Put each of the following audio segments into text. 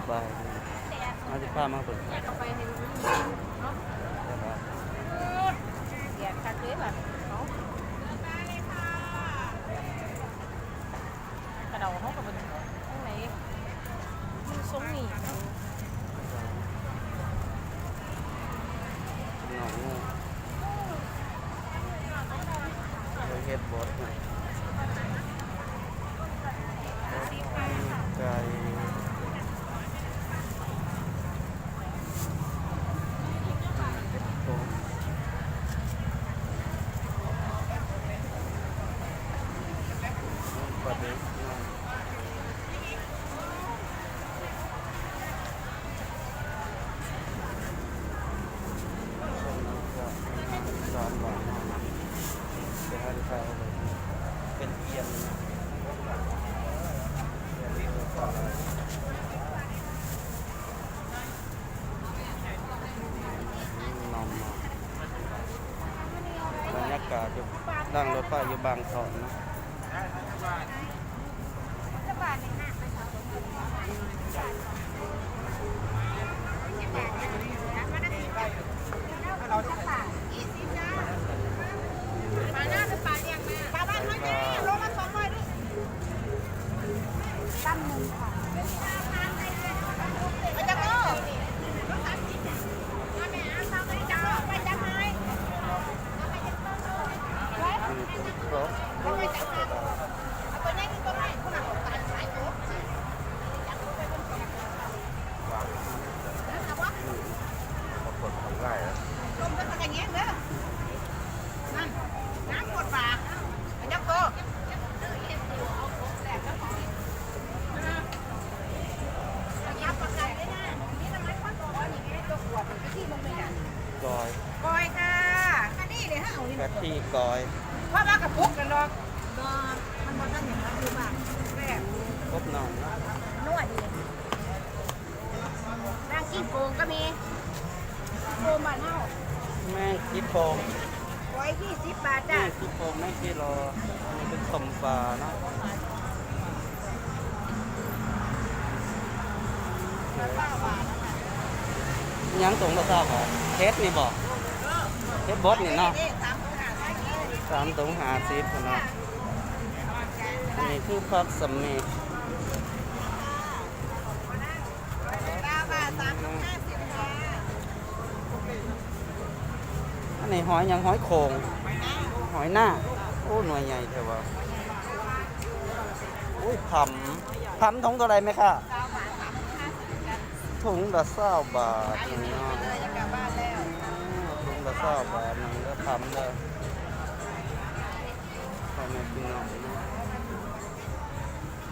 ບາຍ ເຮົາຊິພາມາເບິ່ງ ແດດຄັກເດ້ບັດ ເອົາ ກະເດົາເຮົາກະບໍ່ໄດ້ ທາງໃນ ມັນຊົງນີ້ ໜອງງູ ເຮັດບົດນະ ໄກ່ ປາເດັກນະ ເປັນອາຫານອີສານບ້ານເຮົານະ ເປັນອາຫານເກົ່າເລີຍ ເປັນກຽມ ບັນຍາກາດຢູ່ທາງລົດໄຟຢູ່ບາງຊ່ອນນະ. ກ້ອຍ ກ້ອຍຄ່ະ ອັນນີ້ເດ ເຮົາເອົານີ້ ກະທິກ້ອຍ ເພາະວ່າກະປຸກກັນດອກ ບໍ່ ມັນບໍ່ທັນເຫັນວ່າຄືວ່າແຊບ ກົບໜອງເນາະ ນົວດີ. ແມງກິ້ງໂກງກະມີ ໂກງບ້ານເຮົາ ແມງຈີໂປ່ງ ຮ້ອຍຊາວບາດ ແມງຈີໂປ່ງ ແມງຈີລໍ ອັນນີ້ເປັນສົ້ມປາເນາະ ຫຍັງຖົງລະຊາວບາດ ເຫັດນີ້ບໍ ເຫັດບົດນີ້ເນາະ ສາມຖົງຫ້າສິບພຸ້ນເນາະ ອັນນີ້ຄືຜັກສະເໝກ ອັນນີ້ຫອຍຫຍັງ ຫອຍໂຂ່ງ ຫອຍນາ ໂອ້ ໜ່ວຍໃຫຍ່ແທ້ວ່າ ໂອ້ຍ ຜຳ ຜຳຖົງເທົ່າໃດແມ່ຄ້າ ຖົງລະຊາວບາດເນາະ ຖົງລະຊາວບາດໜຶ່ງເດີ ຜຳເດີ ພໍ່ແມ່ພີ່ນ້ອງເນາະ.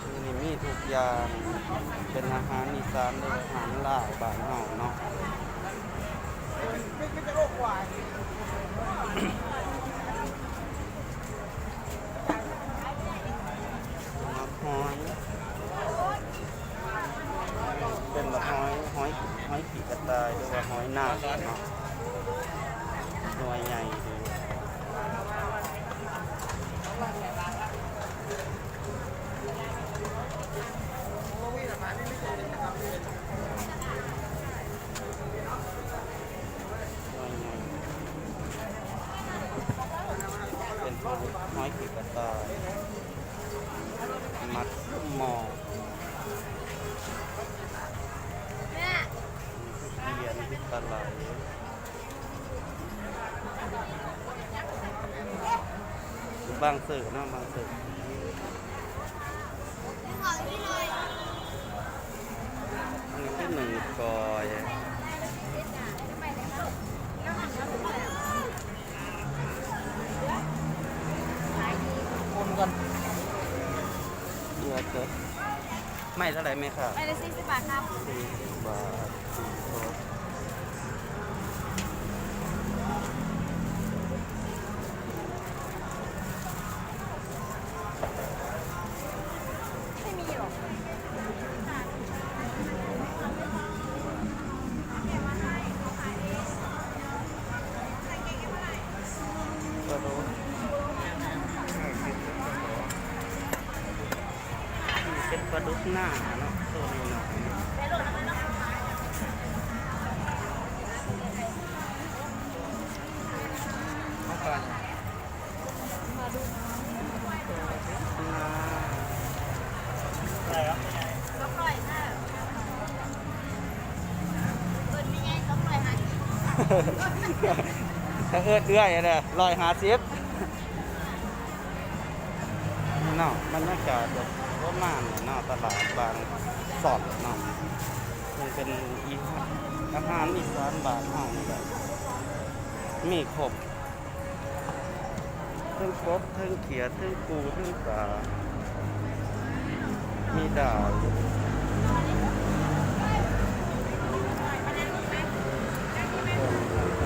ຢູ່ນີ້ມີທຸກຢ່າງ ເປັນອາຫານອີສານ ຫຼືອາຫານລາວບ້ານເຮົາເນາະ ໝາກຫອຍ ເປັນໝາກຫອຍ ຫອຍ ຫອຍຂີ້ກະຕ່າຍ ຫຼືວ່າຫອຍນາກເນາະ ໜ່ວຍໃຫຍ່ດີ. ເປັນຫອຍ ຫອຍຂີ້ກະຕ່າຍ ມັດໝໍ້ ແມ່ ປາໄຫຼ ບາງຊື່ເນາະ ບາງຊື່ ອັນນີ້ຄືໜຶ້ງກ້ອຍ ຄົນກັນ ເກືອເກີດ. ໄມ້ເທົ່າໃດແມ່ຄ້າ? ໄມ້ລະສີ່ສິບບາດຄັບ. ສີ່ສິບບາດ. ເປັນປາດຸກໜ້າເນາະ ໂຕນ້ອຍໆ. ຖ້າເອີ້ນເອື້ອຍຫັ້ນນະ ຮ້ອຍຫ້າສິບ ເນາະ. ບັນຍາກາດກະປະມານນີ້ເນາະ ຕະຫຼາດບາງຊອນເນາະ ເຊິ່ງເປັນອີ ອາຫານອີສານບ້ານເຮົານີ້ແຫຼະ ມີຄົບ ເທິງກົບ ເທິງຂຽດ ເທິງປູ ເທິງປາ ມີດາວ ເພິ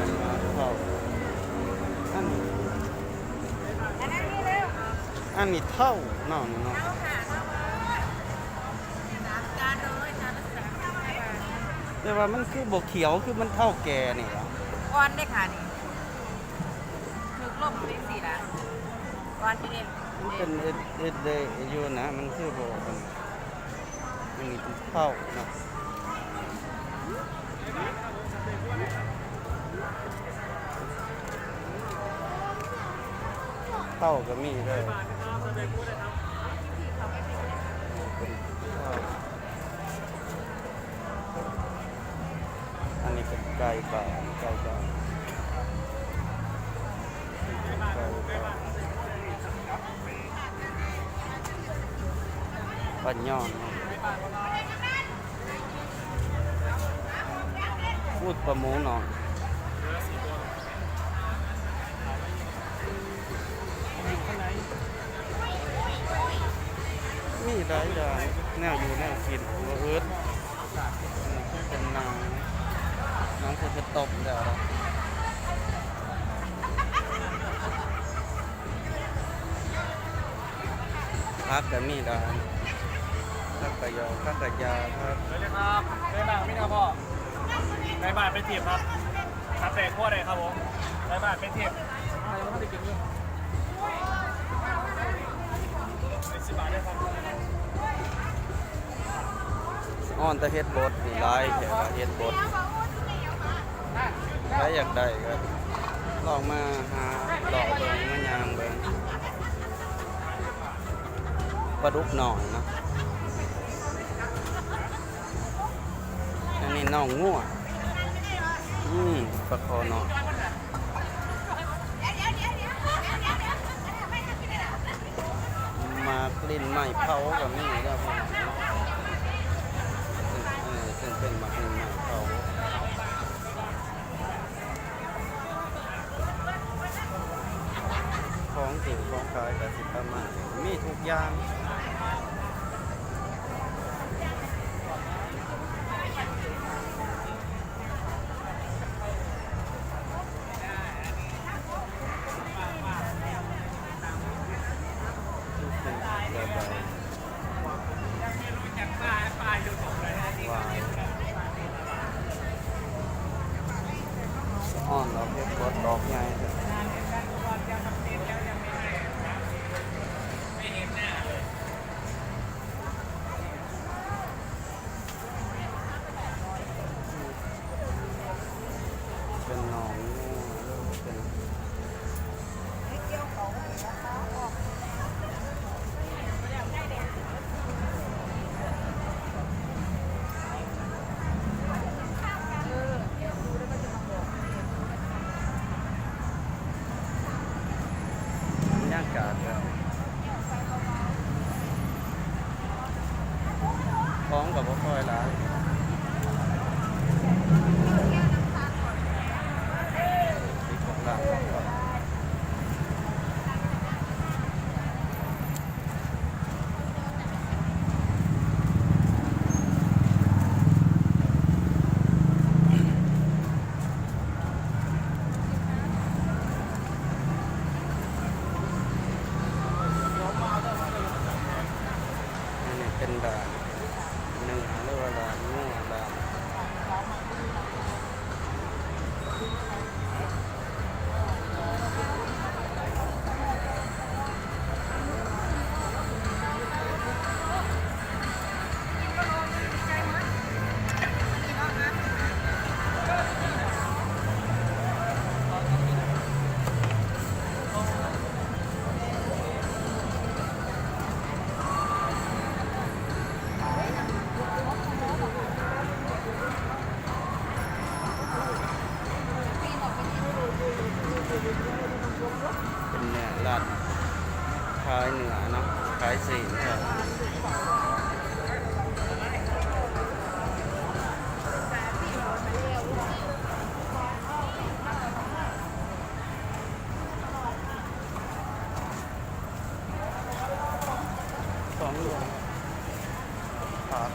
່ນມາເຂົ້າ ອັນ ອັນນີ້ເທົ້າເນາະ ນີ້ເນາະ ແຕ່ວ່າມັນຄືບໍ່ຂຽວ ຄືມັນເທົ້າແກ່ນີ້ຫວາ? ອ່ອນເດ້ຄ່ະນີ້. ຖືກລົມເປັນຈັ່ງຊີ້ລະ ກ່ອນຊິເຮັດ ມັນເປັນເຮັດ ເຮັດໄດ້ຢູ່ນະ ມັນຄືບໍ່ ອັນນີ້ເປັນເທົ້າເນາະ ເທົ້າກໍມີເດີ ເປັນເທົ້າ. ອັນນີ້ເປັນໄກ່ບ້ານ ໄກ່ບ້ານ ໄກ່ບ້ານ ປາຍອນ ອຸດ ປາໝູນ້ອຍ. ມີຫຼາຍຢ່າງ ແນວຢູ່ແນວກິນ ບໍ່ອຶດ ເປັນໜັງ ໜັງເພິ່ນໄປຕົ້ມແລ້ວ. ຜັກກໍມີຫຼາຍ ຜັກກະຫຍອກ ຜັກກະຫຍ້າ ຜັກ ເຊີນເລີຍຄັບ ໄກ່ບ້ານມີນະພໍ່ ໄກ່ບ້ານໄປທີບຄັບ ຄັບແຕກຄົວໄດ້ຄັບຜົມ ໄກ່ບ້ານໄປທີບ ໄປສິບບາດເດີຄັບ ອ່ອນແຕ່ເຫັດບົດນີ້ຫຼາຍແທ້ ເຫັດບົດ ໃຜຢາກໄດ້ກໍລອງມາຫາເລາະເບິ່ງ ມາຍ່າງເບິ່ງ ປາດຸກນ້ອຍເນາະ ອັນນີ້ນ້ອງງົວ ອືມ ປາຄໍນ້ອຍ. ໝາກລິ້ນໄມ້ເຜົາກໍມີເດີພີ່ນ້ອງ ເຊິ່ງ ເຊິ່ງເປັນໝາກລິ້ນໄມ້ເຜົາ ຂອງຊື້ຂອງຂາຍກໍຊິປະມານນີ້ ມີທຸກຢ່າງ. ອ່ອນແລ້ວເຫັດບົດດອກໃຫຍ່ແທ້. ເປັນໜອງງົວເລີຍ ເປັນ ບັນຍາກາດແບບ ຂອງກໍບໍ່ຄ່ອຍຫຼາຍ ອັນນີ້ເປັນດານເນື້ອ ຫຼືວ່າດານງົວ ດານ ເ ຄັບ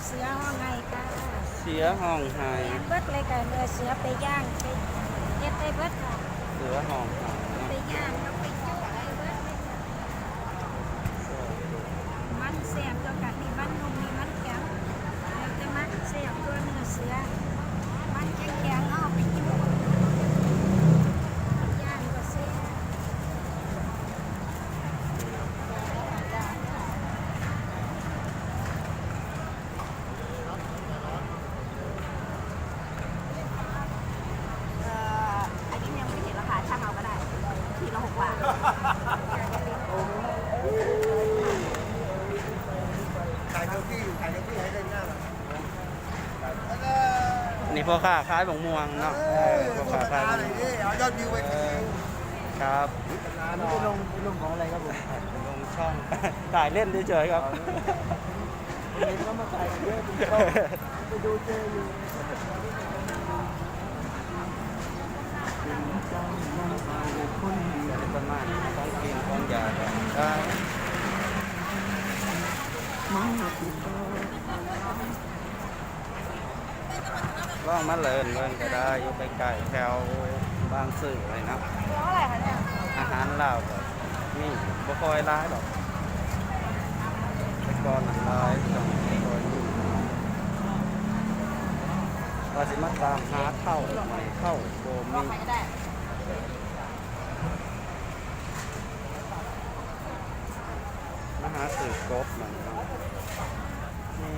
ເສືອຮ້ອງໄຫ້ຄ່ະ ເສືອຮ້ອງໄຫ້ ແມ່ນເບິດເລີຍຄ່ະ ເນື້ອເສືອໄປຍ່າງ ໄປເຮັດໄດ້ເບິດຄ່ະ ເສືອຮ້ອງໄຫ້ເນາະ ໄປຍ່າງ ເອົາໄປຈຸໄດ້ເບິດເລີຍຄ່ະ ມັນແຊບ ແລ້ວກະມີມັນນຸ່ມ ມີມັນແຂງ ແລ້ວແຕ່ມັກ ແຊບກວ່າເນື້ອເສືອ ມັນແຂງໆ ເຮົາເອົາໄປຈຸ ຍ່າງກໍແຊບ. ເອີ ອັນນີ້ຍັງບໍ່ເຫັນລາຄາ ຊ່າງເອົາກໍໄດ້ ຂີດລະຫົກບາດ ຂາຍເຂົ້າທີ່ ຂາຍເຂົ້າທີ່ໃຫ້ໄດ້ໜ້າ ອັນນີ້ພໍ່ຄ້າຂາຍບັກມ່ວງເນາະ ເອີ ເອີ ພໍ່ຄ້າຂາຍບັກມ່ວງ ເອົາຍອດວິວໄປ ເອີ ຄື ຄັບ ອັນນີ້ໄປລົງ ໄປລົງຂອງອະໄລຄັບຜົມ? ລົງຊ່ອງ ຖ່າຍເລ່ນເສີຍໆ ຄັບ ເຫັນເຂົາມາຖ່າຍເດີ ໄປດູເຈີຢູ່ ປະມານຂອງກິນຂອງຢາກະໄດ້ ລອງມາເລີນເບິ່ງກໍໄດ້ ຢູ່ໃກ້ໆ ແຖວບາງຊື່ນີ້ເນາະ ເທົ່າໃດຄະເນຍ? ອາຫານລາວກໍມີ ບໍ່ຄ່ອຍຫຼາຍດອກ ແຕ່ກ່ອນນັ້ນຫຼາຍ ຊ່ວງນີ້ບໍ່ຄ່ອຍມີ ວ່າຊິມາຕາມຫາເທົ້າ ເທົ້າບໍ່ມີ. ມາຫາຊື້ກົບມັນເນາະ ນີ້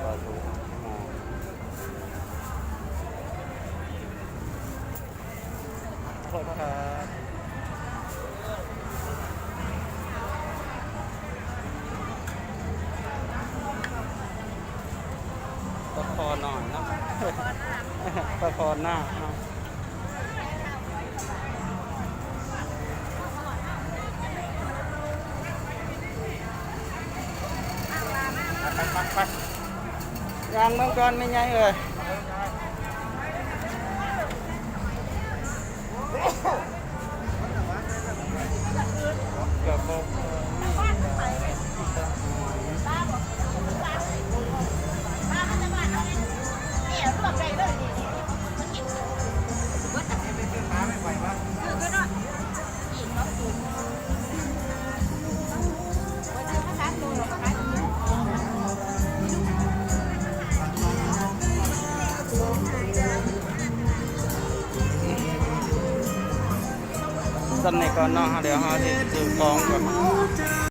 ປາດຸກ ໂທດນະຄັບ ປາຄໍນ້ອຍເນາະ ປາຄໍໜ້າເນາະ ໄປໆໆ ຍ່າງເມືອງກ່ອນແມ່ໃຫຍ່ເອີຍ. ສ່ຳນີ້ກ່ອນເນາະ ເຮົາ ດຽວເຮົາຊິຊື້ຂອງກ່ອນ.